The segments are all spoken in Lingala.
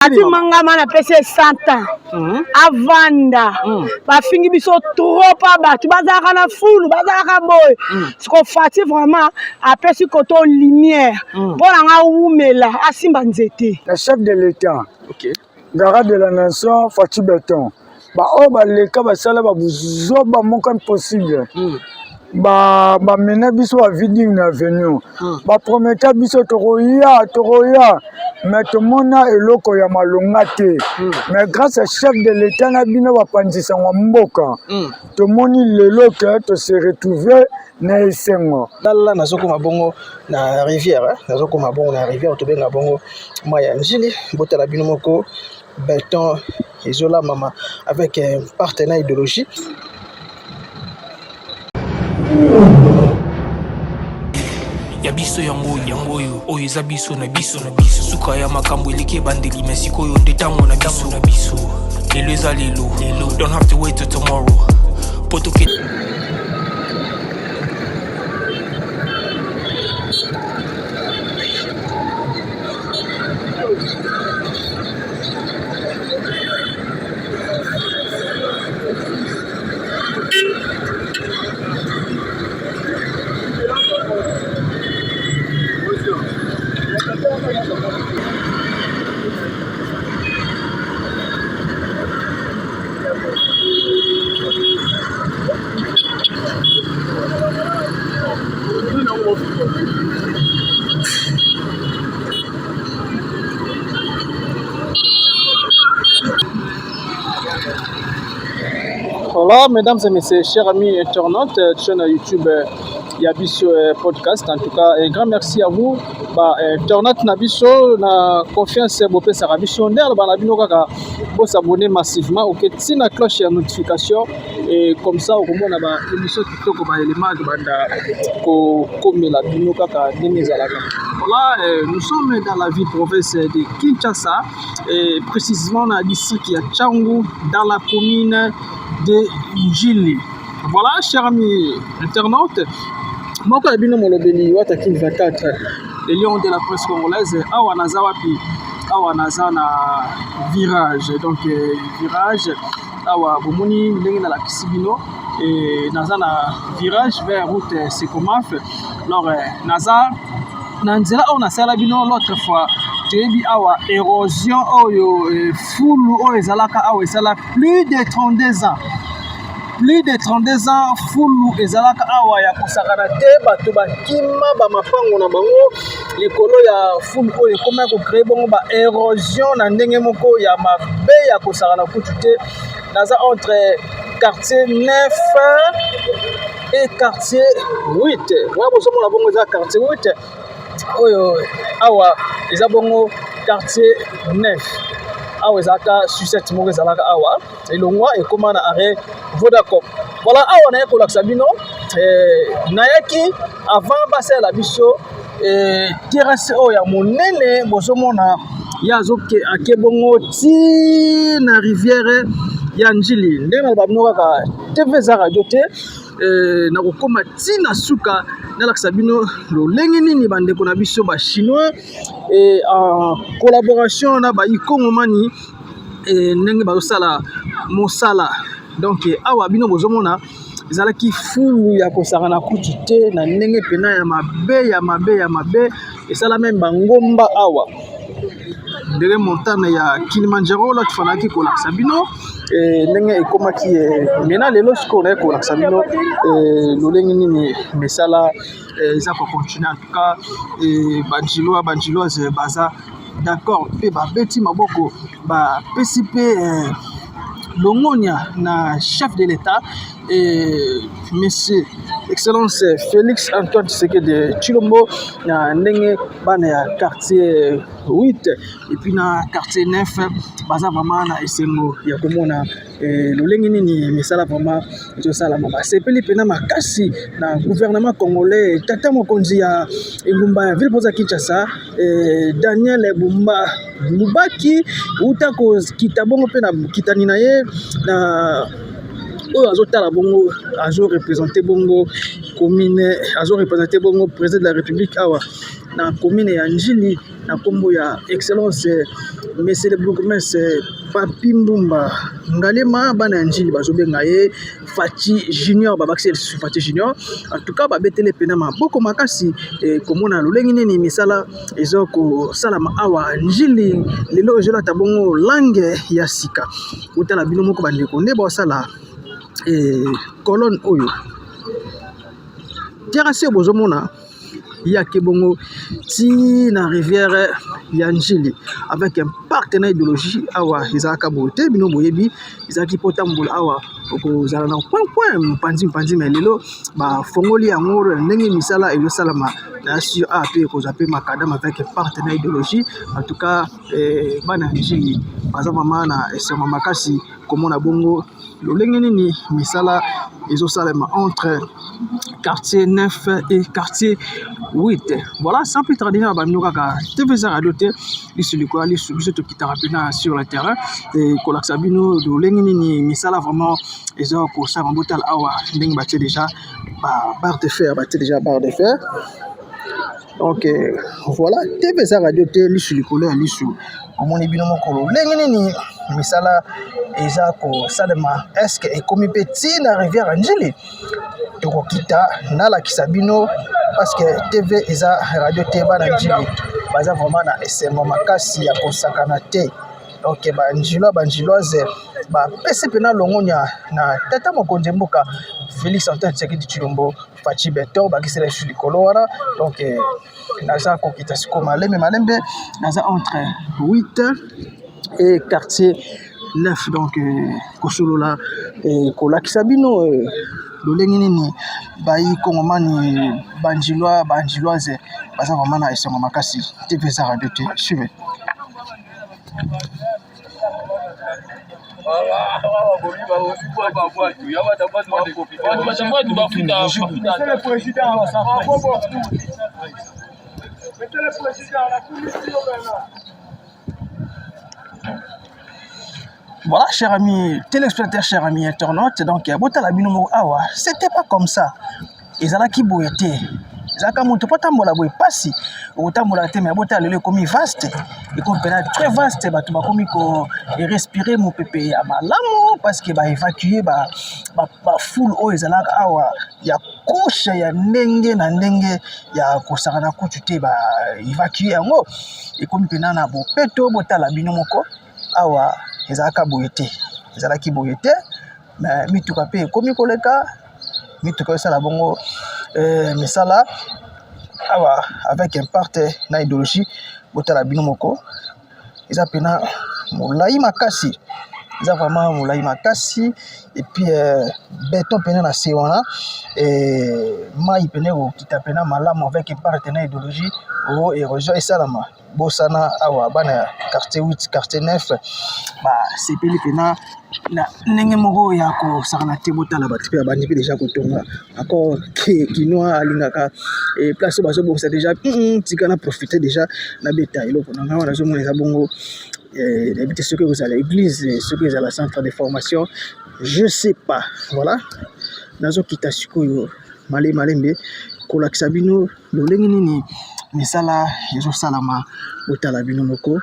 Ati mangama na pesi ye 100 ans avanda. Bafingi biso trop pa bato bazalaka na fulu, bazalaka boye. Siko Fati vraiment apesi koto lumière mpo na nga wumela asimba nzete. Le chef de l'État, garant de la nation, Fatshi Beton, baoyo baleka basala babuzoba moko impossible. Bamena biso ba viding na avenue, baprometa biso tokoya tokoya, mais tomona eloko ya malonga te. Mais grâce à chef de l'État na bino bapanzisango mboka, tomoni lelo ke tose retrouve na esengo. Tala, nazokoma bongo na rivière, nazokoma bongo na rivière tobenga bongo mai ya Njili. Botala bino moko, beton ezolamama avec partenaire idéologie. Ya biso yango yango oyo oyo eza biso na biso na biso. Suka ya makambo eleki ebandeli, me sikoyo nde ntango na biso na biso. Lelo eza lelo lelo, don't have to wait till tomorrow po toke. Voilà, mesdames et messieurs, chers amis internautes, chaîne YouTube ya biso podcast. En tout cas, un grand merci à vous. Ba internautes na biso na confiance bopesaka biso nde aloba na bino kaka bosabonner massivement, ok, tina cloche ya notification et comme ça okomona ba émission kitoko, ba élément banda kokomela bino kaka ndenge ezalaka. Voilà, nous sommes dans la ville province de Kinshasa et précisément dans le district ya Tshangu, dans la commune de Njili. Voilà, chers amis internautes, moko ya bino molobeli Wata Kin 24, le lion de la presse congolaise. Awa naza wapi? Awa naza na virage, donc virage awa bomoni ndenge nalakisi bino, naza na virage vers route Sekomaf. Alors naza na nzela oyo nasala bino l'autre fois. Toyebi awa érosion oyo, fulu oyo ezalaka awa esala plus de 32 ans, plus de 32 ans. Fulu ezalaka awa ya kosakana te, bato bakima bamapango na bango likolo ya fulu oyo ekoma kocréer bongo ba érosion na ndenge moko ya mabe ya kosakana kutu te. Naza entre quartier 9 et quartier 8. Wana bozomona bongo eza quartier 8 oyo, awa eza bongo quartier 9. Awa ezalaka sucette moko ezalaka awa, elongwa ekóma na arrêt Vodacom. Voilà, awa naye kolakisa bino, nayaki avant basalela biso terrasse oyo ya monene. Bozomona ye azoke ake bongo ti na rivière ya Njili. Ndenge naloba bino kaka, TV eza radio te. Nakokóma ntina suka, nalakisa bino lolenge nini bandeko na biso bachinois en collaboration na baikongomani ndenge bazosala mosala. Donc awa bino bozomona ezalaki fulu ya kosakana kutu te, na ndenge mpena ya mabe ya mabe ya mabe. Esala même bangomba awa ndenge montagne ya Kilimanjaro. La tufanaki kolakisa bino ndenge ekomaki mena. Lelo sikoyo naye kolakisa bino lolenge nini misala eza kocontinuer. En tout cas, banjilois, banjiloise baza d'accord mpe babeti maboko, bapesi mpe longonia na chef de l'État et monsieur excellence Félix Antoine Tshisekedi Tshilombo, na ndenge bana ya quartier 8 et puis na quartier 9 baza vraiment na esengo ya komona lolenge nini misala vraiment ezosalama. Basepeli mpena makasi na gouvernement congolais, tata mokonzi ya engumba ya ville mpoza Kinshasa, Daniel Bumba Lubaki, uta kokita bongo mpe na kitani na ye na oyo azotala bongo, azoreprésenter bongo commune, azoreprésenter bongo président de la République awa. na commune ya Ndjili na nkombo ya excellence monsieur le bourgmestre Papi Mbumba Ngalema. Bana ya Ndjili bazobenga ye Fatshi Junior, babakisi lisusu Fatshi Junior. En tout cas babetele pena maboko makasi komona lolenge nini misala eza kosalama awa Ndjili lelo ezolata bongo langue ya sika. Botala bino moko bandeko nde basala colonne oyo terrasse oyo bozomona yake bongo ti na rivière ya Ndjili avec un partenaire idéologie. Awa ezalaka boye te, bino boyebi, ezalaki mpo tambola awa okozala na coin coin, mopanzi mopanzi, mais lelo bafongoli yango ndenge misala ezosalama na sur a mpe ekozwa mpe macadam avec partenaire idéologie. En tout cas bana ya Ndjili baza vraiment na esengo makasi komona bongo lolenge nini misala ezosalema entre quartier 9 et quartier 8. Voilà, sans plus tarder, na bamino kaka TV eza radio te, lisu likolo ya lisu, biso tokitaka mpena sur le terrain kolakisa bino lolenge nini misala vraiment eza kosala. Botala awa ndenge batie déjà ba barre de fer, batie déjà barre de fer. Donc voilà, TV eza radio te, lisu likolo ya lisu, omoni bino moko lolenge nini misala eza kosalema. Est-ce ekomi mpe ntina rivière ya Ndjili? Tokokita nalakisa bino parce que TV eza radio te. Bana Ndjili baza vraiment na esengo makasi ya kosakana te. Donc banjilois, banjiloise bapesi mpena longonya na tata mokonzi mboka Félix Antoine Tshisekedi Tshilombo, Fatshi Béton, bakisela lisusu likolo wana. Donc naza kokita sikoyo malembe malembe, naza entre 8 et quartier 9, donc kosolola, kolakisa bino lolenge nini bayi kongomani, banjilois, banjiloise baza vraiment na esengo makasi. TV eza radio te, suivez. Monsieur le Président, Monsieur le Président, la commission maintenant. Voilà, chers amis téléspectateurs, chers amis internautes, donc botala bino moko awa, c'était pas comme ça. Ezalaki boye te, ezalaka moto mpo tambola boye pasi, okotambola te. Mais botala lelo ekomi vaste, ekomi mpena très vaste, bato bakomi korespirer mopepe ya malamu parce que baévacue bafoule oyo ezalaka awa ya couche ya ndenge na ndenge ya kosakana kutu te. Baévacue yango, ekomi mpena na bopeto. Botala bino moko awa, ezalaka boye te, ezalaki boye te. Mais mituka mpe ekomi koleka, mituka esala bongo misala awa avec impact na idéologie. Botala bino moko, eza mpena molai makasi, eza vraiment molai makasi. Et puis béton mpena na se wana, mai pene ekokita mpena malamu avec impact na idéologie o érosion esalama. Bosana awa bana ya quartier 8, quartier 9 basepeli mpena na ndenge moko ya kosakana te. Botala bato mpe babandi mpe déjà kotonga encore. Kinois alingaka place oyo bazobongisa déjà, tika na profite déjà nabeta eloko na ngai wana. Nazomona eza bongo, nayebi te soki ekozala église, soki ezala centre de formation, je sais pas. Voilà, nazokita sikoyo malembe malembe kolakisa bino lolenge nini misala ezosalama. Botala bino moko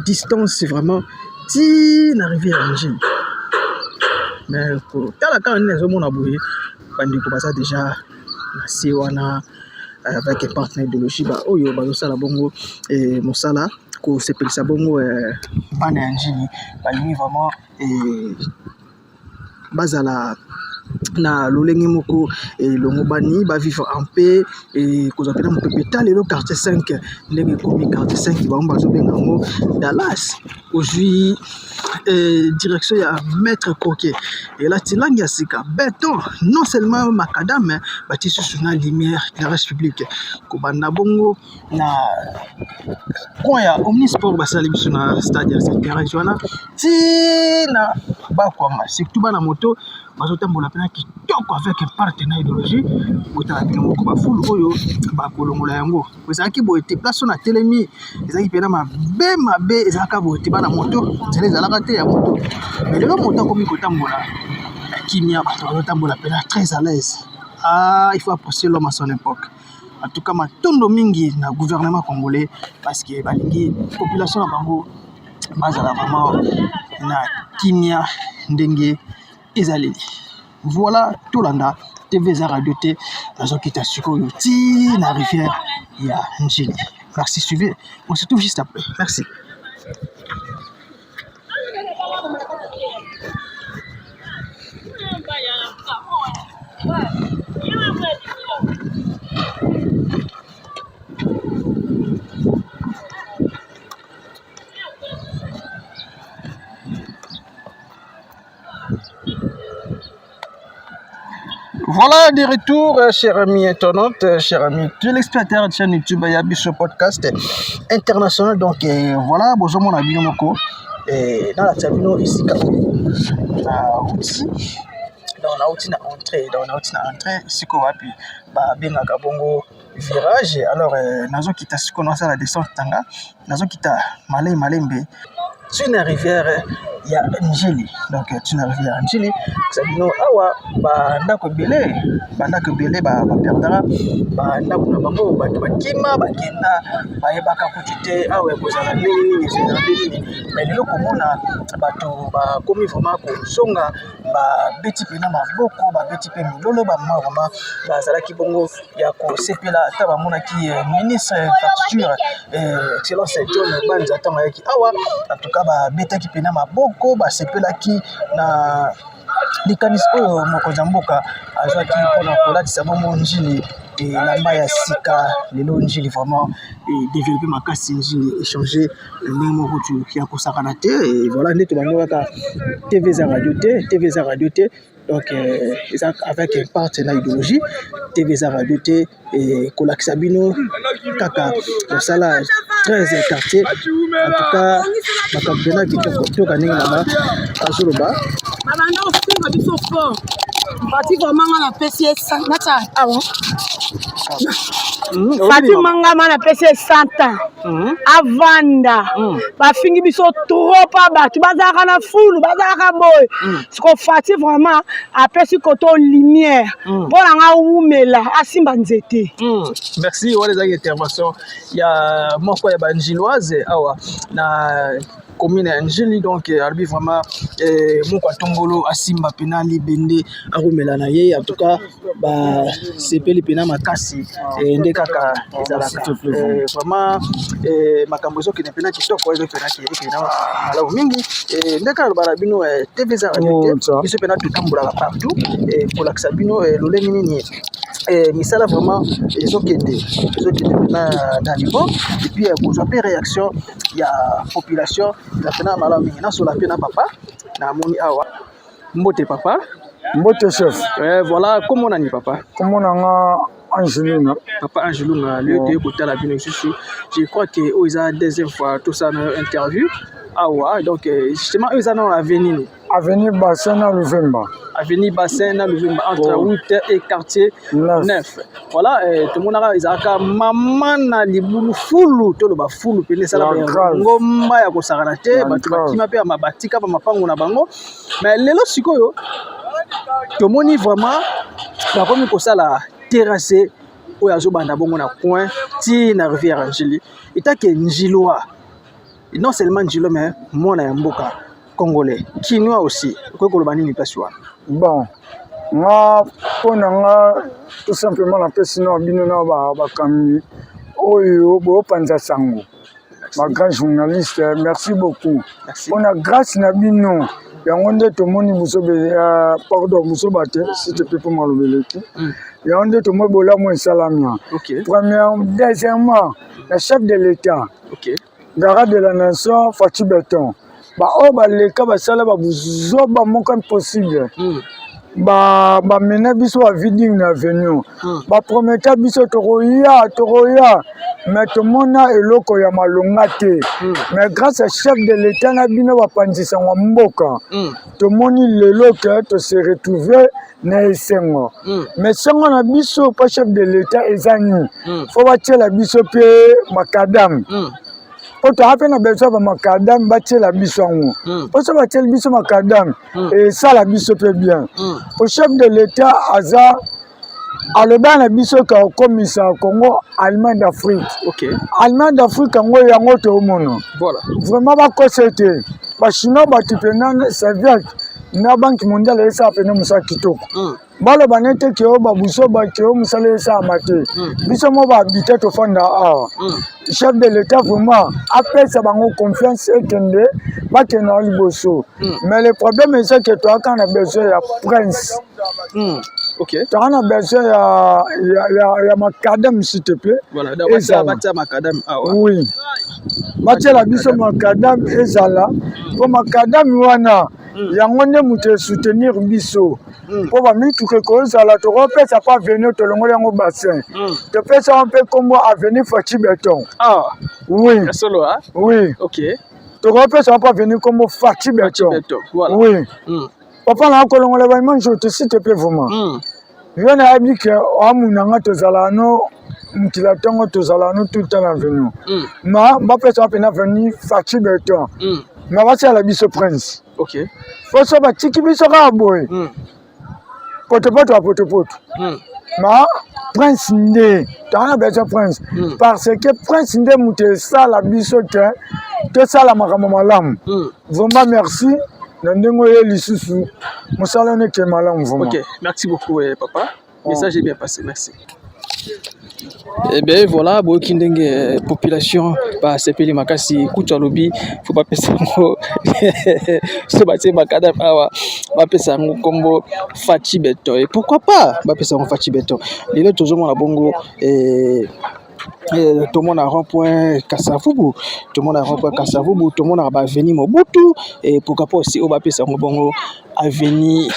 distance vraiment ti na rivière ya Ndjili. Mais kotala kaka nini azomona boye, bandeko baza déjà na se wana avec partenaire idéologie baoyo bazosala bongo mosala kosepelisa bongo bana ya Ndjili. Balingi vraiment bazala na lolenge moko elongo bani bavivre en paix, kozwa mpena mopepe. Ta lelo quartier 5 ndenge ekomi quartier 5, bango bazobenga yango Dallas. Ozwi direction ya Maître Koke, elati langi ya sika, béton, non seulement macadam, batie susu na lumière, éclairage public, kobanda bongo na coin ya Omnisport basali biso na stade ya Saint wana ti na Bakwanga. Surtout bana moto bazotambola mpena kitoko avec partenaire idéologie. Botala bino moko bafulu oyo bakolongola yango. Ezalaki boye te, place oyo natelemi ezalaki mpena mabe mabe, ezalaka boye te. Bana moto, nzela ezalaka te ya moto, mais lelo moto akomi kotambola na kimia, bato bazotambola mpena très à l'aise. Ah, il faut apprécier l'homme à son époque. En tout cas, matondo mingi na gouvernement congolais parce que balingi population na bango bazala vraiment na kimia ndenge ezaleli. Voilà, tolanda TV eza radio te, nazokita sikoyo ti na rivière ya Ndjili. Merci, suivez. On se trouve juste après. Merci. Voilà de retour, chers amis internautes, chers amis téléspectateurs de chaîne YouTube ya biso podcast international. Donc voilà, bozomona bino moko nalatisa bino esika oyo nauti. Donc nauti na entrée, donc nauti na entrée esika wapi babengaka bongo virage. Alors nazokita sikoyo, nasala descente tanga, nazokita malai malembe ti na rivière ya Ndjili. Donc ti na rivière ya Ndjili, eza bino awa bandako ebele, bandako ebele baperdaka bandako na bango, bato bakima bakenda, bayebaka kuti te awa ekozala ndenge nini, ezala ndenge nini. Mais lelo komona bato bakomi vraiment kozonga, babeti mpena maboko, babeti mpe milolo, bamama vraiment bazalaki bongo ya kosepela ata bamonaki ministre infrastructure, excellence John Banza, ntango ayaki awa. En tout cas, babetaki mpena maboko, basepelaki na likanisi oyo mokonzi ya mboka azwaki mpona kolatisa bongo Ndjili elamba ya sika. Lelo Ndjili vraiment edéveloppe makasi, Ndjili échange ndenge moko ya kosakana te. Voilà nde tobandi kaka. TV eza radio te, TV eza radio te. Donc eza avec impact na idéologie. TV eza radio te, kolakisa bino kaka kosala 13 quartier. En tout cas, makambo mpena kitoko. Toyoka ndenge mama azoloba. Babanda kofinga biso fort. Fati vraiment, nga napesi ye nati awa. Fati Mangama, napesi ye 100 ans avanda. Bafingi biso trop pa bato bazalaka na fulu, bazalaka boye. Siko Fati vraiment apesi koto lumière mpo na nga, wumela, asimba nzete. Merci. Wana ezalaki intervention ya moko ya banjiloise awa na commune ya Ndjili. Donc alobi vraiment moko atongolo asimba mpena libende, akomela na ye. En tout cas, basepeli mpena makasi nde kaka ezalaka vraiment. Makambo ezokende mpena kitoko, ezokende malamu mingi nde kaka aloba na bino. TV eza radio te, biso mpena totambolaka partout kolakisa bino lolenge nini misala vraiment ezokende mpena na niveau, et puis kozwa mpe réaction ya population eza mpena malamu mingi. Nasola mpe na papa namoni awa. Mbote papa. Mbote chef. Voilà, kombo nani papa? Kombo na nga Angelina. Papa Angelunga, lelo toye kotala bino lisusu. Je crois que oyo eza deuxième fois tosala na yo interview awa. Donc justement, oyo eza nano avenue nini? Avenue Bassin na Luvemba. Avenue Bassin na Luvemba, entre Oh. 8 et quartier 9. 9. Voilà, tomonaka ezalaka mama na libulu, fulu, toloba fulu pene esalaka Ya grave. ngomba ya kosakana te. Ya Bato grave. bakima mpe ya batika bamapango na bango. Mais lelo sikoyo tomoni vraiment bakomi kosala terrasse oyo azobanda bongo na coin ti na rivière Ndjili. Etake Ndjilois, non seulement Ndjilo, mais mwana ya mboka congolais, kinois aussi, okoki koloba nini place wana? Bon, nga, mpo na nga, tout simplement napesi na bino na bakambi oyo boyopanza sango, bagrand journaliste, merci beaucoup. Merci. Mpona grâce na bino yango nde tomoni busobe, pardon, busoba te, s'il te plaît, mpo maloba eleki. Yango nde tomoni bolamu esalamia. Première, deuxièmement, na chef de l'État, garant de la nation, Fatshi Béton. Baoyo baleka basala babuzoba moko impossible. Bamena biso bavie digne na avenue. Baprometa biso tokoya, tokoya, mais tomona eloko ya malonga te. Mais grâce à chef de l'État na bino bapanzisango mboka, tomoni lelo ke tose retrouve na esengo. Mais sengo na biso pa chef de l'État eza nini? Faut batiela biso mpe macadam, mpo toza mpe na besoin bamacadam, batiela biso yango. Mpo so batieli biso macadam, esala biso mpe bien. Po chef de l'État aza Aloba na biso ka okomisa Congo Allemagne d'Afrique. Ok. Allemagne d'Afrique yango yango toomona. Voilà. Vraiment bakosa ete bachinois bato mpena serviette na Banque mondiale esala mpena mosala kitoko. Baloba nete ke oyo babuso bake oyo mosala esalama te. Biso mo bahabite tofanda awa. Chef de l'État vraiment apesa bango confiance, ekende, bakende na liboso. Mais le problème eza ke toyaka na besoin ya prince. Toyaka na besoin ya macadam, s'il te plaît. Voilà, donc Ezala. batia macadam awa. Oui, batiela biso macadam ezala, mpo macadam wana yango nde moto esoutenir biso, mpo bamituka ekozala. Tokopesa mpo avenue, tolongoli yango bassin, topesa yango mpe nkombo avenue Fatshi Béton. Ah, Oui. solo, ah. Oui. Tokopesa yango mpo avenue nkombo Fatshi Béton. Béton. Voilà. Oui. Papa na kolongola baimage te, s'il te plaît, vraiment. Yo nayebi ke oamunanga, tozala no mokili ya ntongo, tozala no tout le temps na avenue. Ma bapesa mpena avenue Fatshi Béton. Ma batiala biso prince. Po so batiki biso kaka boye, potopoto ya potopoto. Ma prince nde toza na besoin, prince, parce que prince nde moto esala biso te tosala makambo malamu. Vraiment merci na ndenge oye lisusu, mosala neke malamu vraiment. Ok, merci beaucoup, papa. Message est bien passé, merci. Eh bien voilà, boyoki ndenge population basepeli makasi. Kutu alobi fo bapesa yango, so batie macadam awa, bapesa yango nkombo Fatshi Béton. Et pourquoi pas bapesa yango Fatshi Béton? Lelo tozomona bongo tomona rond point Kasavubu, tomona rond point Kasavubu, tomonaka baavenue Mobutu. Et pourquoi pas aussi oyo bapesa yango bongo avenue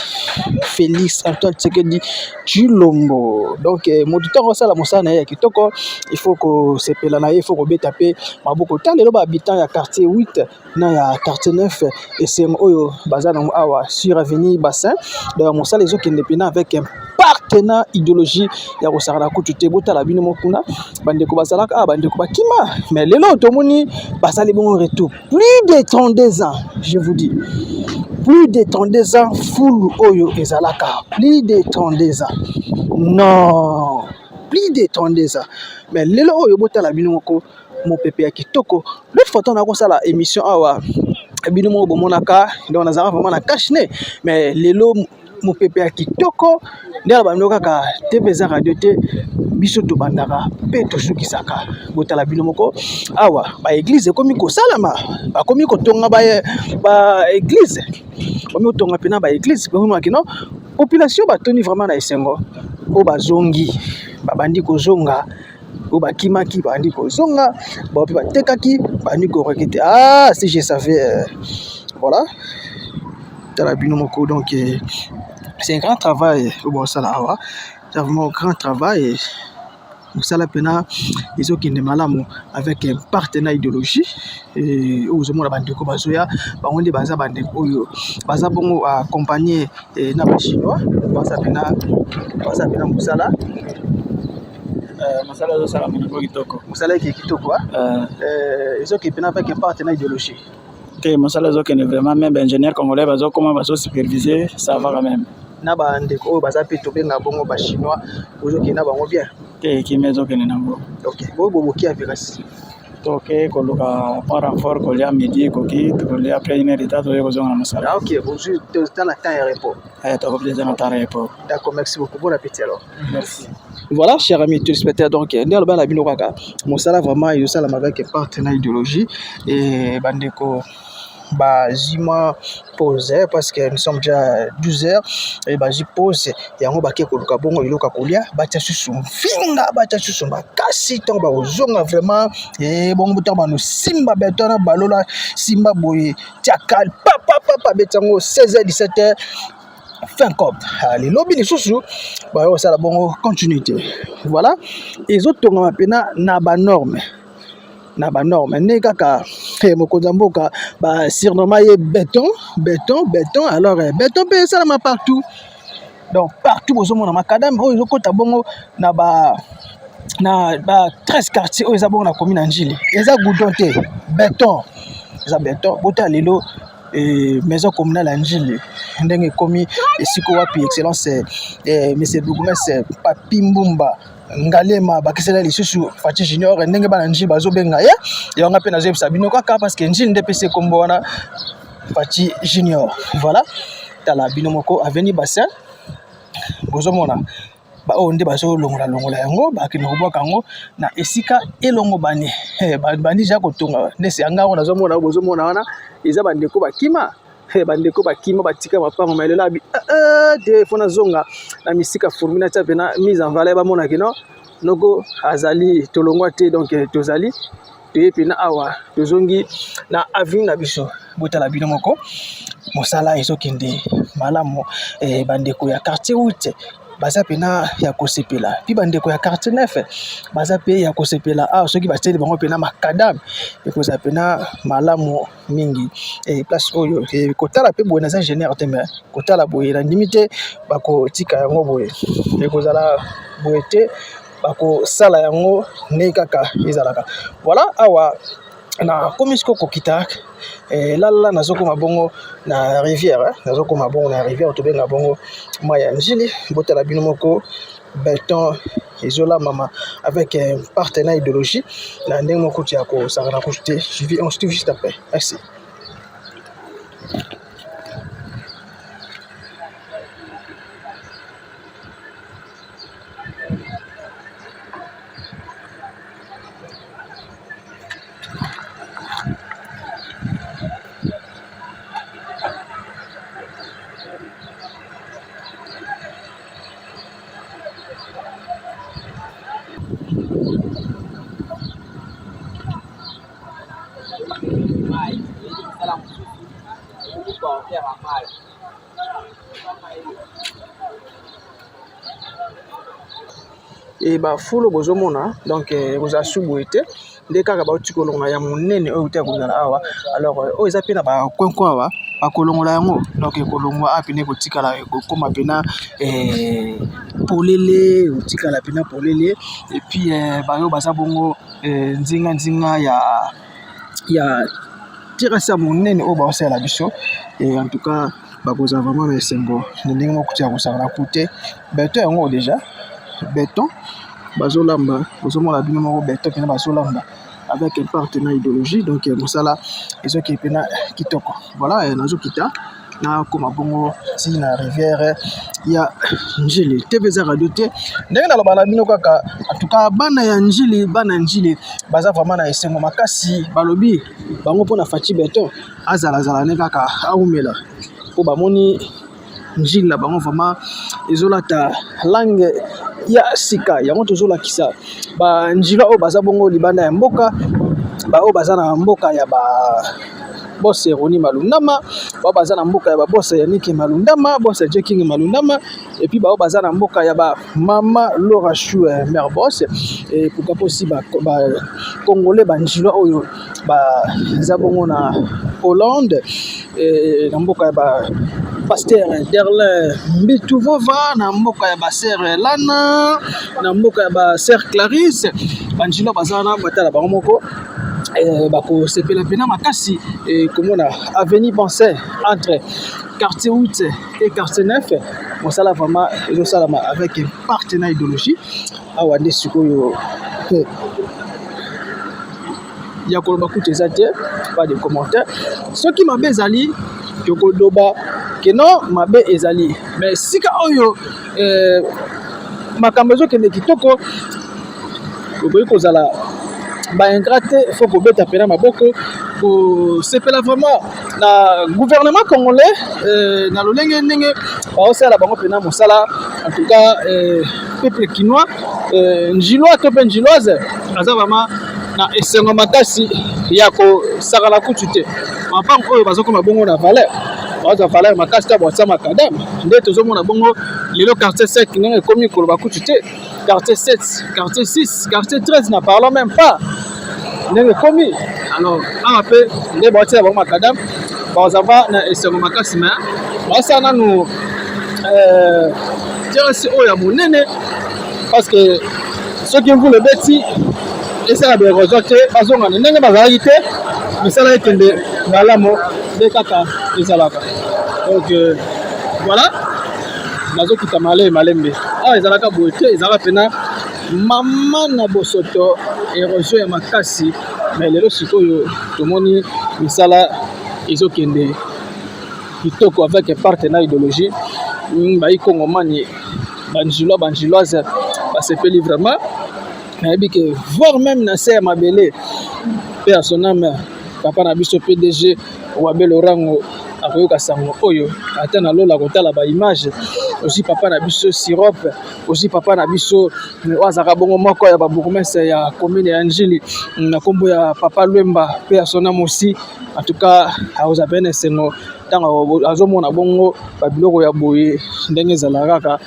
Félix Antoine Tshisekedi Tshilombo? Donc moto ntango asala mosala na ye ya kitoko, il faut kosepela na ye, il faut kobeta mpe maboko. Ta lelo bahabitant ya quartier 8 na ya quartier 9, esengo oyo baza nango awa sur avenue Bassin. Donc mosala ezokende mpena avec un partenaire idéologie ya kosakana kutu te. Botala bino moko kuna, bandeko bazalaka awa, bandeko bakima, mais lelo tomoni basali bongo retour. Plus de 32 ans, je vous dis, plus de 32 ans, fulu oyo ezalaka plus de 32 ans, non, plus de 32 ans. Mais lelo oyo botala bino moko mopepe ya kitoko. L'autre fois ntango nakosala émission awa, bino moko bomonaka, donc nazalaka vraiment na cache-nez, mais lelo mopepe ya kitoko nde na bando kaka te. Mpe eza radio te, biso tobandaka mpe tosukisaka. Botala bino moko awa, baéglise ekomi kosalama, bakomi kotonga baéglise, bakomi kotonga mpena baéglise. Bakomaki no population batoni vraiment na esengo oyo bazongi, babandi kozonga. Oyo bakimaki babandi kozonga, bao mpe batekaki babandi korecruter. Ah, si je savais! Voilà, tala bino moko. Donc c'est un grand travail oyo baosala awa, c'est vraiment un grand travail. Mosala mpena ezokende malamu avec un partenaire idéologie. Oyo ozomona bandeko bazoya, bango nde baza bandeko oyo baza bongo accompagné na bachinois, baza mpena mosala. Mosala ezosalama nango kitoko. Mosala eke kitoko, ezokende mpena avec un partenaire idéologie. Te, mosala ezokende vraiment, même baingénieur congolais bazokoma, bazosupervise, ça va quand même. Na bandeko oyo baza mpe tobenga bongo bachinois, ozokende na bango bien? Te, kimia ezokende nango. Ok, boyo boboki ape kasi? Toke koluka point renfort, kolia midi ekoki, tokolia, après une heure de temps toye kozonga na mosala. Ah, ok, bozwi tala temps ya repos. Tokoki déjà na temps ya repos. D'accord, merci beaucoup, bon appétit alors. Merci. Voilà, chers amis téléspectateurs, donc nde aloba na bino kaka mosala vraiment ezosalama avec partenaire idéologie. Et bandeko bazwi mwa pause parce que nous sommes déjà 12 heures, et bazwi pause yango, bake koluka bongo eloko ya kolia, batia susu mfinga, batia susu makasi. Ntango bakozonga vraiment bongo, ntango banosimba beto na balola simba boye, tiakal papapapa, beti yango 16 h 17 h, fin cop. Lobi lisusu bayo kosala bongo continuité. Voilà, ezotongama mpena na banorme, na banorme nde kaka mokonzi ya mboka basurnomma ye Béton, Béton, Béton. Alors béton mpe esalama partout. Donc partout bozomona macadam oyo ezokɔta bongo na ba 13 quartier oyo eza bongo na commune ya Njili. Eza goudron te, béton, eza béton. Botala lelo maison communale ya Njili. ndenge ekomi esika wapi excellence eh, monsieur bourgmestre Papi Mbumba Ngalema bakisela lisusu Fatshi Junior ndenge bana Njili bazobenga ye yango mpe nazoyebisa bino kaka parce que Njili nde pesi kombo wana Fatshi Junior. Voilà, tala bino moko avenue Bassin bozomona baoyo nde bazolongola longola yango bakende kobwaka yango na esika elongobani. Eh, bandi ja kotonga nde yanga yango nazomona bozomona wana eza bandeko bakima. Eh, bandeko bakima batika mapango ma lelo abi eh, eh, te fo nazonga na misika fourmi natia mpena mise en valeur bamona kino noko azali tolongwa te donc tozali toye mpena awa tozongi na avenue na biso botala bino moko mosala ezokende malamu eh, bandeko ya quartier 8 baza mpena ya kosepela mpe bandeko ya quartier 9 baza mpe ya kosepela awa soki batieli bango mpena makadame ekozala mpena malamu mingi eh, place oyo eh, kotala mpe boye naza ingénieur te mais kotala boye nandimi te bakotika yango boye ekozala boye te bakosala yango ndenge kaka ezalaka voilà awa nakomi sikoyo kokita eh, lalala nazokoma bongo na rivière eh, nazokoma bongo na rivière tobenga bongo mai ya Njili botala bino moko beton ezolamama avec un partenaire idéologie na ndenge moko ya kosangana kutu te. Je vis on se trouve juste après. Merci. E bafulu bozomona donc ekozala su boye te nde kaka bauti kolongola ya monene oyo euti kozala awa alors oyo eza mpe na bacoin awa bakolongola yango donc ekolongwa awa pene ekotikala ekokoma mpena polele ekotikala mpena polele et puis bayo baza bongo nzinga nzinga ya terrasse ya monene oyo baosalela biso en tout cas bakozala vraiment na esengo na ndenge moko ya kosakana ku te beton yango déjà beton bazolamba bozomona bino moko beton mpena bazolamba avec un partenaire idéologie donc mosala ezokende mpena kitoko voilà nazokita nakoma bongo ti na rivière ya Njili TV eza radio te ndenge naloba na bino kaka en tout cas bana ya Njili bana ya Njili baza vraiment na esengo makasi balobi bango mpona Fatshi Beton azalazala ne kaka awumela mpo bamoni Njili na bango vraiment ezolata langue ya sika yango tozolakisa banjila oyo baza bongo libanda ya mboka baoyo baza na mboka ya ba boss Roni Malundama baoyo baza na mboka ya ba boss Yannick Malundama boss J King Malundama et puis baoyo baza na mboka ya ba mama Laura Chou mère boss et pourquoi pas aussi ba, ba congolais banjila oyo baza bongo na Hollande et na mboka ya ba pasteur Derlin Mbituvova na mboka ya ba sœur Lana na mboka ya ba sœur Clarisse banjila baza wana batala bango moko bakosepela mpena makasi komona avenue Pensée entre quartier 8 et quartier 9 mosala vraiment ezosalama avec partenaire idéologie awa nde sikoyo ya koloba kutu eza te pas de commentaire soki mabe ezali tokoloba ke non mabe ezali mais sika oyo makambo ezokende kitoko okoki kozala ba ingrat te faut kobeta mpena maboko kosepela vraiment na gouvernement congolais na lolenge ndenge baosala bango mpena mosala en tout cas peuple kinois njilois to mpe njiloise aza vraiment na esengo makasi ya kosakana kutu te mapango oyo bazokoma bongo na valeur bazwa valeur makasi ta batia macadam nde tozomona bongo lelo quartier 5 ndenge ekomi koloba kutu te quartier 7 quartier 6 quartier 13 na parlons même pas ndenge ekomi alors awa mpe nde baotiela bango macadam bazava na esengo makasi me basala nanu terrasse oyo ya monene parce que soki mvula ebeti esala ba érosion te bazonga na ndenge bazalaki te misala ekende malamu nde kaka ezalaka donc. Voilà, nazokita malembe malembe. Awa ezalaka boye te, ezalaka mpena mama na bosoto, erosion ya makasi. Mais lelo sikoyo tomoni misala ezokende kitoko avec partenaire idéologie bayi kongomani, banjilois, banjiloise basepeli vraiment. Nayebi ke voire même na se ya mabele mpe ya son âme, papa na biso PDG Wabe Lorango akoyoka sango oyo, ata na lola kotala baimage. Aussi papa na biso Sirop, aussi papa na biso oyo azalaka bongo moko ya babourgmestre ya commune ya Njili na nkombo ya papa Lwemba mpe ya son âme aussi. En tout cas akozala mpe na esengo ntango azomona bongo babiloko ya boye ndenge ezalaka kaka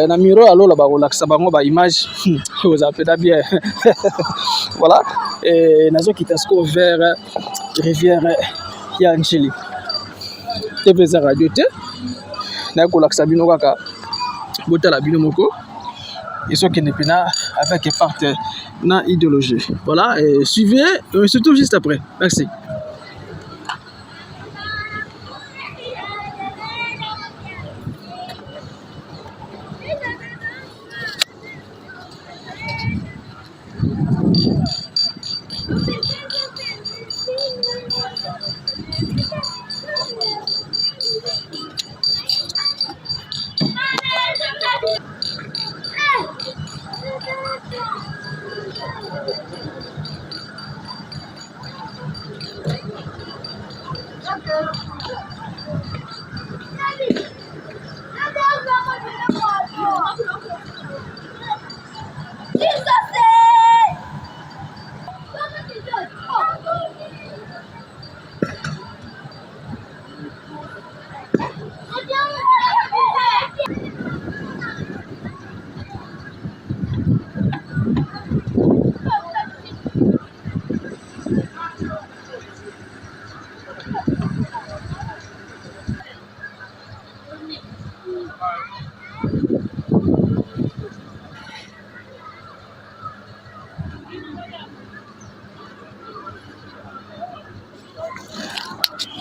na miro ya lola, bakolakisa bango baimage, ozala mpena bien. Voilà, nazokita sikoyo vers rivière ya Njili. TV eza radio te, naye kolakisa bino kaka, botala bino moko, ezokende mpena avec parte na idéologie. Voilà, et suivez et surtout juste après. Merci.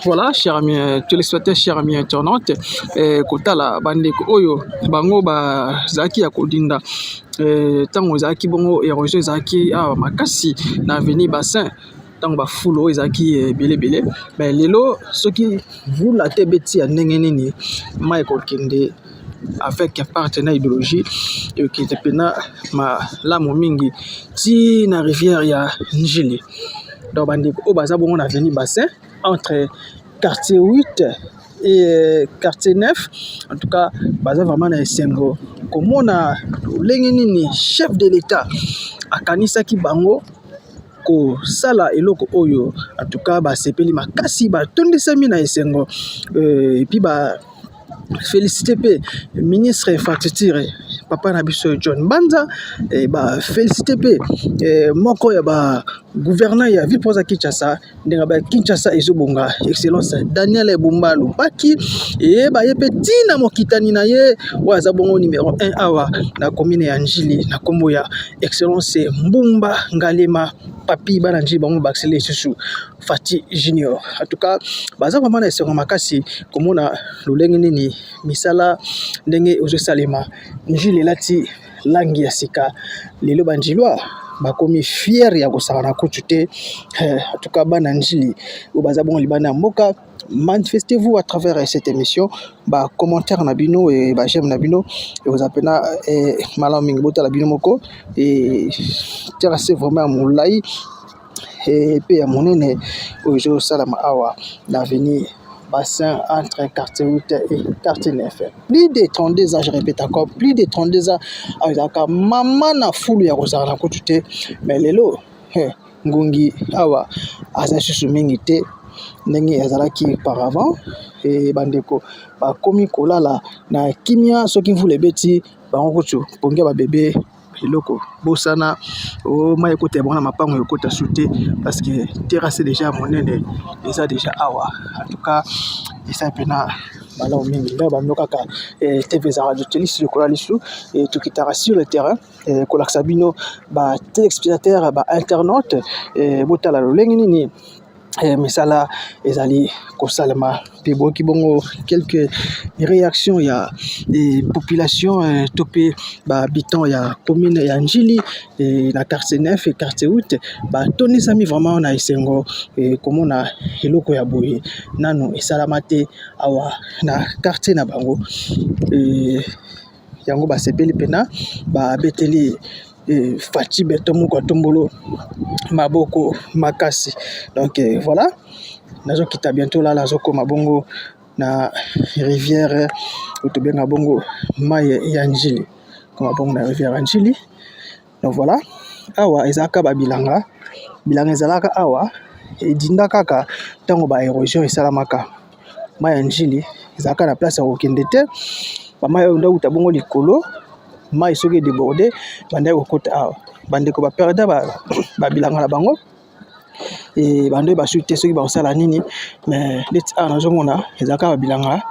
Voilà, chers amis téléspectateurs, chers amis internautes, kotala bandeko oyo bango bazalaki ya kodinda ntango ezalaki bongo érosion ezalaki awa makasi na avenue Bassin, ntango bafulu oyo ezalaki ebele ebele. Mais lelo soki vula te ebeti ya ndenge nini, mai ekokende avec partenaire idéologie, ekokende mpena malamu mingi ti na rivière ya Njili. Donc bandeko oyo baza bongo na avenue Bassin entre quartier 8 et quartier 9, en tout cas baza vraiment na esengo komona lolenge nini chef de l'État akanisaki bango kosala eloko oyo. En tout cas basepeli makasi, batondisami na esengo, et puis ba félicité mpe ministre infrastructure, papa na biso John Banza, bafélicité mpe moko ya bagouverneur ya ville province ya Kinshasa, ndenge ba Kinshasa ezobonga, excellence Daniel Bumba Lubaki. Eyeba ye mpe ntina mokitani na ye oyo aza bongo numéro 1 awa na commune ya Njili na nkombo ya excellence Mbumba Ngalema Papi. Bana Njili bango bakisele lisusu Fati Junior. En tout cas baza vraiment na esengo makasi komona lolenge nini misala ndenge ezosalema. Njili elati langi ya sika lelo, banjilwa bakomi fier ya kosaka na kutu te. En tout cas bana Njili oyo baza bongo libanda ya mboka, manifestez-vous à travers cette émission, ba commentaire na bino e ba j'aime na bino ekozala mpena malamu mingi. Botala bino moko, e terrasse vraiment ya molai mpe ya monene oyo ezosalama awa na avenue Bassin entre quartier 8 et quartier 9. Plus de 32 ans, je répète encore, plus de 32 ans, azalaka mama na fulu ya kozala na kutu te. Mais lelo ngungi awa aza lisusu mingi te ndenge azalaki auparavant. E bandeko bakomi kolala na kimia, soki mvula ebeti bango kutu pongi ya babebe eloko bosana o mai ekota bango na mapango ekota su te, parce que terrasse déjà monene eza déjà awa. En tout cas eza mpena malamu mingi. Nde bamino kaka TV eza radio te, lisu likolo ya lisu, tokitaka sur le terrain kolakisa bino batéléspectateur, bainternaute, botala lolenge nini. Misala ezali kosalema mpe boyoki bongo quelques réactions ya population to mpe ba habitants ya commune ya Ndjili na quartier 9 et quartier 8 batondisami vraiment na esengo komona eloko ya boye nanu esalama te awa na quartier na bango. Yango basepeli mpena babeteli Fatshi Beton moko atombolo maboko makasi. Donc voilà, nazokita bientôt lala azokoma bongo na rivière oyo tobenga bongo mai ya Ndjili, koma bongo na rivière ya Ndjili. Donc voilà, awa ezalaka babilanga, bilanga ezalaka awa edinda kaka ntango ba érosion esalamaka. Mai ya Ndjili ezalaka na place ya kokende te, bamai oyo ndauta bongo likolo, mai soki edéborde bandaki kokota awa. Bandeko baperda babilanga na bango e bando basu te soki bakosala nini, mais neti awa nazomona ezalaka babilanga,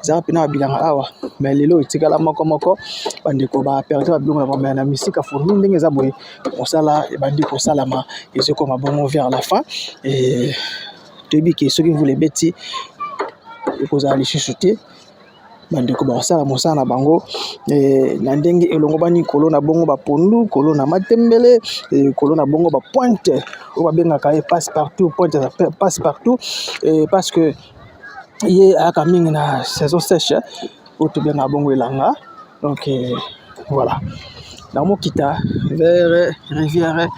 ezalaka mpena babilanga awa, mais lelo etikala moko moko, bandeko baperdre babiloko na bango. Mais na misika fourmi ndenge eza boye, mosala ebandi kosalama, ezokoma bongo vers la fin. E toyebi ke soki mvula ebeti ekozala lisusu te, bandeko bakosala mosala na bango na ndenge elongobani, kolona bongo bapondu, kolona matembele, kolona bongo bapointe oyo babengaka ye passe partout, pointe passe partout, parce que ye ayaka mingi na saison sèche oyo tobengaka bongo elanga. Donc voilà, namokita vers rivière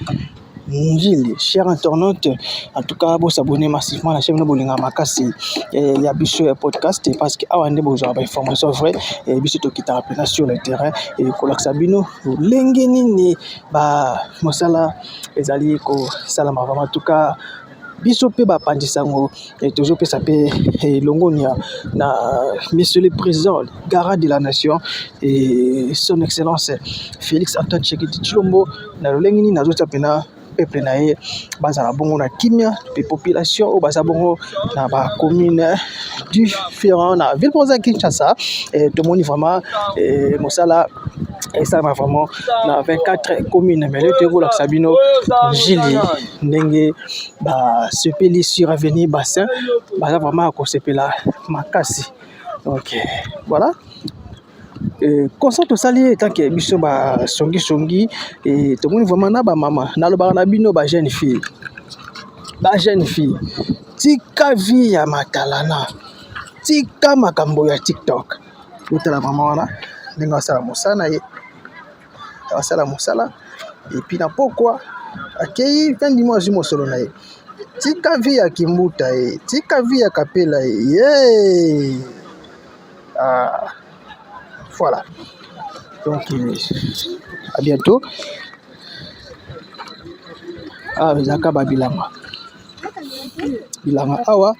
Ndjili. Cher internaute, en tout cas bosabonner massivement na chaîne na bolinga makasi ya biso ya podcast, parce que awa nde bozwaka bainformation vrai. Biso tokitaka mpena sur le terrain kolakisa bino lolenge nini ba mosala ezali kosalama vraiment. En tout cas biso mpe bapanzi sango tozopesa mpe elongonia na monsieur le président, garant de la nation et son excellence Félix Antoine Tshisekedi Tshilombo, na lolenge nini azotia mpena peuple na ye bazala bongo na kimia, mpe population oyo baza bongo na bacommune différent na ville province ya Kinshasa. Tomoni vraiment mosala esalama vraiment na 24 commune, mais lelo toyekolakisa bino Ndjili ndenge basepeli sur avenue Bassin, baza vraiment ya kosepela makasi. Donc voilà, constat tosali etanke biso basongisongi, tomoni vraiment na bamama. Nalobaka na bino bajeune fille, bajeune fille, tika vie ya matalana, tika makambo ya TikTok. Otala mama wana ndenge asala mosala na ye, asala mosala et puis na pokwa akei, fin du mois azwi mosolo na ye. Tika vie ya kimbuta ye, tika vie ya kapela ye ye. Ah, voilà, donc à bientôt. Awa ezalaka babilanga, bilanga awa,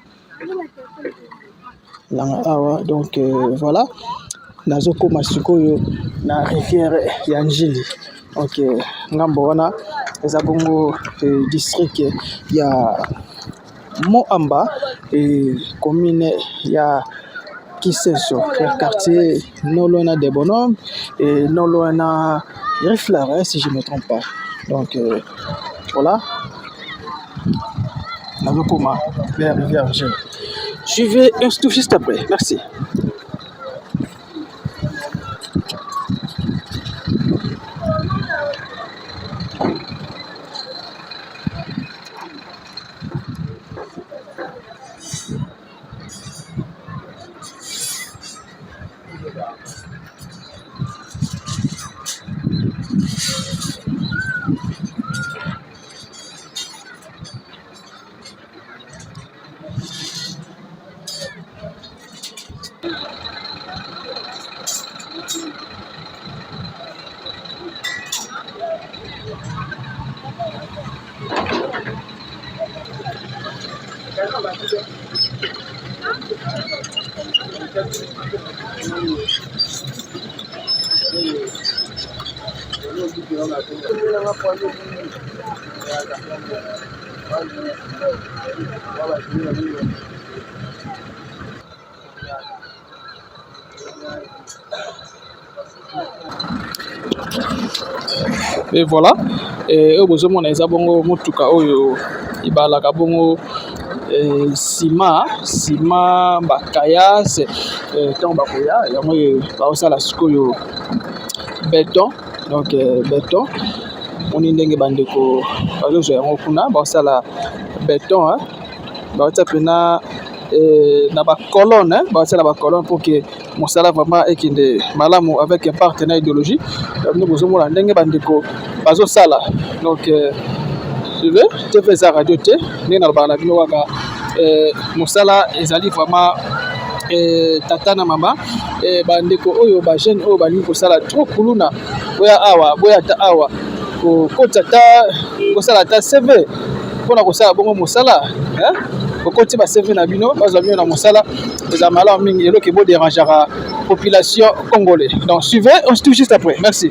bilanga awa. Donc voilà, nazokóma sikoyo na rivière ya Ndjili. Donc ngambo wana eza bongo district ya Moamba et commune ya Kisenso, quartier non loin de Bonhomme et non loin na Riflard, hein, si je ne me trompe pas. Donc voilà, nazokoma vers rivière Ndjili. Suivez tout juste après. Merci. Et voilà, oyo bozomona eza bongo motuka oyo ebalaka bongo. Ciment, ciment ba caillasse ntango bakoya yango baosala sikoyo beton. Donc beton moni ndenge bandeko bazozwa yango kuna baosala beton baotia mpena na ba colonne, baotia na ba colonne pour que mosala vraiment ekende malamu avec un partenaire idéologie. Bino bozomona ndenge bandeko bazosala. Donc suivez TV, eza radio te. Ndenge nalobaka na bino kaka, mosala ezali vraiment tata na mama. Bandeko oyo, ba jeune oyo balingi kosala trop kuluna, boya awa, boya ata awa kokota, ata kosala ata CV mpona kosala bongo mosala. Okoti ba CV na bino, bazwa bino na mosala, eza malamu mingi. Eloko eboderangeaka population congolais. Donc suivez, on se touche juste après. Merci.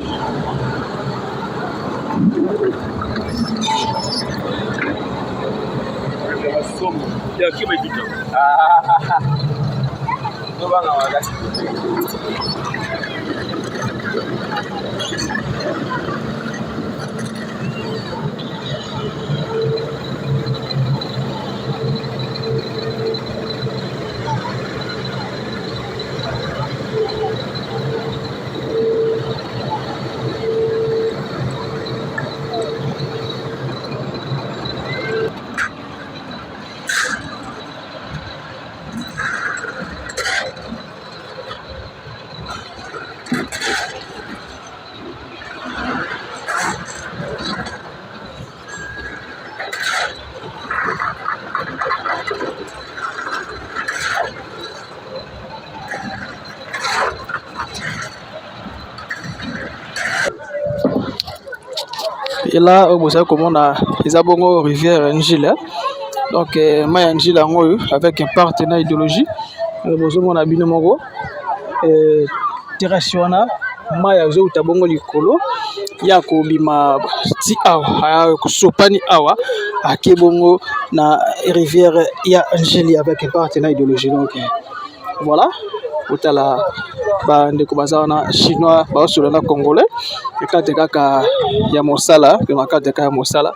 Ela oyo bozali komona eza bongo rivière Njili. Donc mai ya Njili yango oyo avec un partenaire idéologie. Bozomona bino moko terrasse wana, mai azouta bongo likolo ya kobima ti awa, kosopani awa, ake bongo na rivière ya Njili avec un partenaire idéologie. Donc voilà, otala bandeko baza wana, chinois baosolola na congolais ekate kaka ya mosala, mpe makate kaka ya mosala.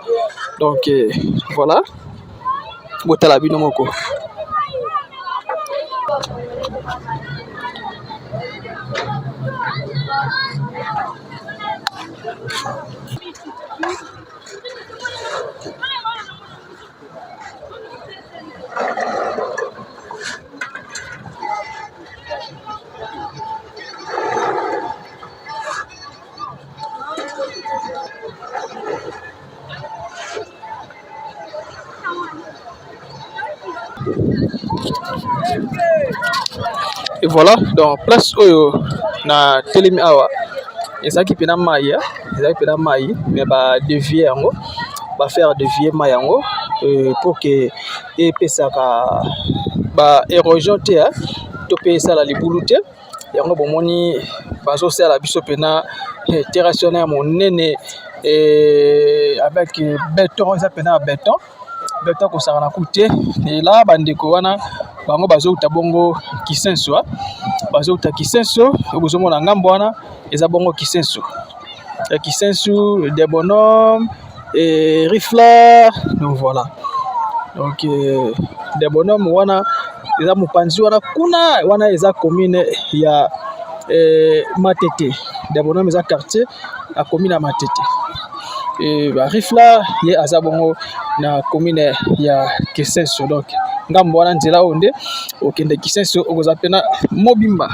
Donc voilà, botala bino moko. Et voilà, donc place oyo na telemi awa ezalaki mpena mai, ezalaki mpena mai, mais badévier yango, bafaire dévier mai yango pour que epesaka ba érosion te, to mpe esala libulu te. Yango bomoni bazosala biso mpena terrasse wana ya monene avec béton, eza mpena ya béton, béton kosaka na ku te. Ela bandeko wana bango bazouta bongo Kisenso, bazouta Kisenso. Oyo bozomona ngambo wana eza bongo Kisenso ya Kisensu de Bonhomme et Rifler. Donc voilà, donc de Bonhomme wana eza mopanzi wana kuna, wana eza commune ya Matete. De Bonhomme eza quartier ya commune ya Matete. Ba Rifler ye aza bongo na commune ya Kisenso. Donc ngambo wana, nzela oyo nde okende Kisenso, okozala mpena mobimba.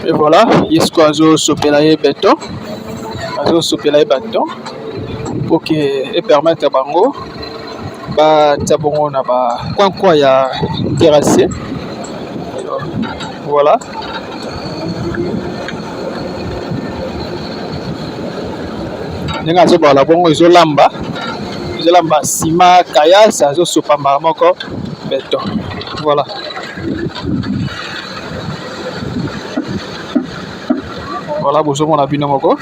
Et voilà, ye sikoyo azosopela ye béton, azosopela ye béton pour que epermettre bango batia bongo na bacoin ya terrassier. Voilà. Ndenge azobala bongo, ezolamba. Tozolamba ciment caillasse azosopa mbala moko beton. Voilà. Voilà, bozomona bino moko.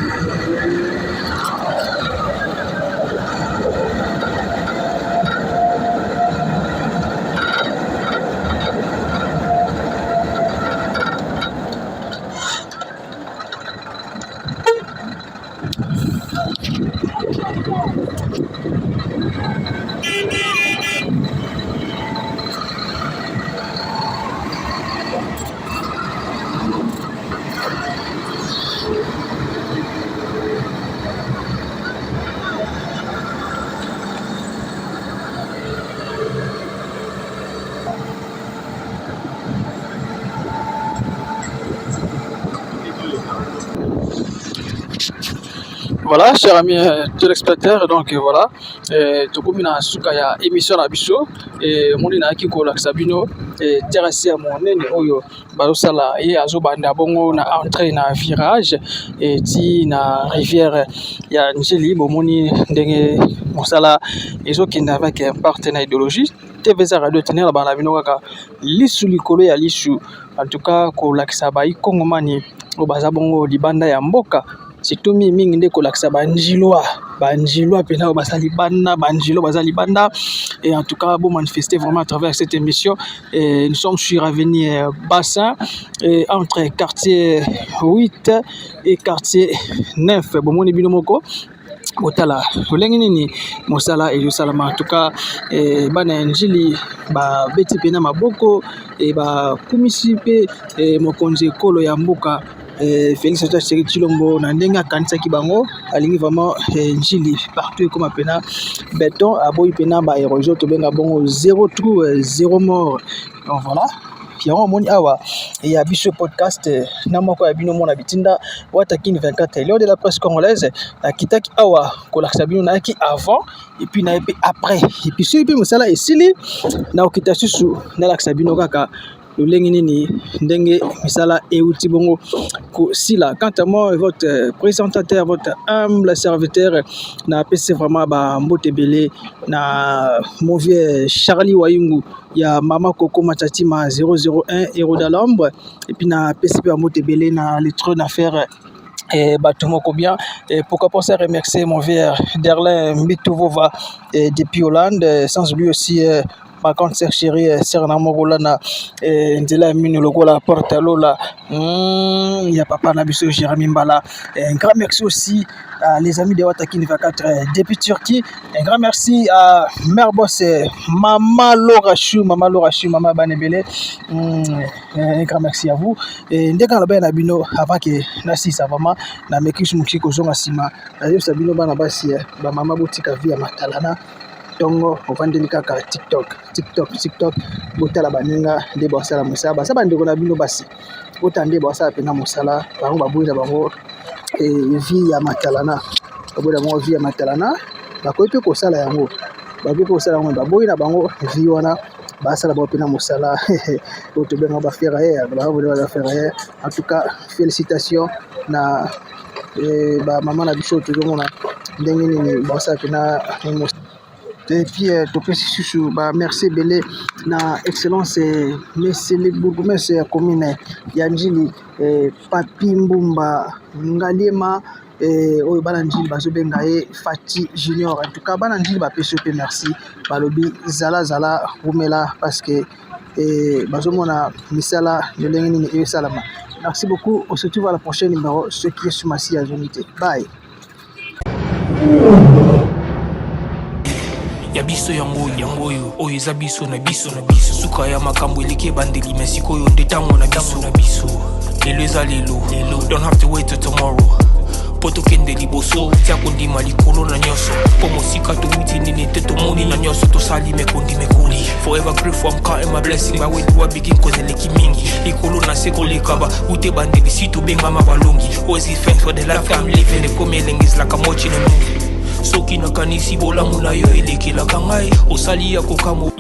Voilà, chers amis téléspectateurs, donc voilà, tokomi na suka ya émission na biso, omoni nayaki kolakisa bino terrasse ya monene oyo bazosala ye azobanda bongo na entrée na virage ti na rivière ya Ndjili. Bomoni ndenge mosala ezokende avec partenaire idéologie TVZ Radio Ténèbres, bana bino kaka lisu likolo ya lisu, en tout cas kolakisa bayi kongomani oyo baza bongo libanda ya mboka, surtout mingi nde kolakisa banjilwa banjilwa mpena oyo baza libanda, banjilwa baza libanda. Et en tout cas bon manifester vraiment à travers cette émission. Et nous sommes sur avenue Bassin et entre quartier 8 et quartier 9. Bomoni bino moko, botala lolenge nini mosala ezosalama. En tout cas bana ya Njili babeti mpena maboko e bakumisi mpe mokonzi ekolo ya mboka Félix Antoine Tshisekedi Tshilombo na ndenge akanisaki bango. Alingi vraiment Njili partout ekoma mpena beton, aboyi mpena ba érosion, tobenga bongo zéro trou, zéro mort. Donc voilà, yango omoni awa ya biso podcast na moko ya bino mona bitinda Watakini 24, lion de la presse congolaise. Nakitaki awa kolakisa bino, nayaki avant et puis naye mpe après, et puis soki mpe mosala esili, nakokita susu nalakisa bino kaka lolenge nini ndenge misala euti bongo kosila. Quant à moi, votre présentateur, votre humble serviteur, napesi vraiment bambote ebele na mon vieux Charlie Wayungu ya mama Koko Machatima 001 Héros d'Alambre, et puis napesi mpe bambote ebele na le trône affaire et bato moko bien. Et pourquoi pas ça remercier mon vieux Derlin Mbitouvova depuis Hollande, sans oublier aussi ma grande sœur chérie, sœur na moko na nzela ya mino lokola porte lola ya papa na biso Jérémy Mbala. Un grand merci aussi à les amis de Watakini 24 depuis Turquie. Un grand merci à mère boss, Mama Laura Chou, Mama Laura Chou, Mama Banebele. Un grand merci à vous. Et ndenge na na bino avant que nasisa vraiment na mekisi moki kozonga nsima, nayebisa bino bana basi, bamama, botika vie ya matalana. Ntongo ovandeli kaka TikTok, TikTok, TikTok. Botala baninga nde basala mosala, baza bandeko na bino basi. Botala nde basala mpenza mosala. Bango baboyi na bango vie ya matalana, baboyi na bango vie ya matalana. Bakoki mpe kosala yango, bakoki mpe kosala yango, baboyi na bango vie wana. Basala bango mpena mosala oyo tobenga baferrailleur, bango baza ferrailleur. En tout cas félicitations na bamama na biso. Tozomona ndenge nini basala mpena. Et puis topesi susu bamerci ebele na excellence monsieur le bourgmestre ya commune ya Njili, Papi Mbumba Ngaliema, oyo bana Njili bazobenga ye Fati Junior. En tout cas bana Njili bapesi yo mpe merci, balobi zala zala, rumela, parce que bazomona misala lolenge nini eyosalama. Merci beaucoup, on se retrouve à la prochaine numéro soki Yesu Masiya azongi te. Bye. Ya biso yango yango oyo, oyo eza biso na biso na biso. Suka ya makambo eleki ebandeli, me sikoyo nde ntango na biso na biso. Lelo eza lelo lelo, don't have to wait till tomorrow mpo tokende liboso. Tia kondima likolo na nyonso, mpo mosika towuti nini te, tomoni na nyonso tosali mekondi mekoli. Forever grateful, I'm counting my blessing. But where do I begin? Cause eleki mingi likolo na se koleka ba ute bandeli si tobengama balongi. Always give thanks for the life I'm living. Ekomi elengi, is like I'm watching a movie. Soki nakanisi bolamu na yo elekelaka ngai, osali ya kokamwa.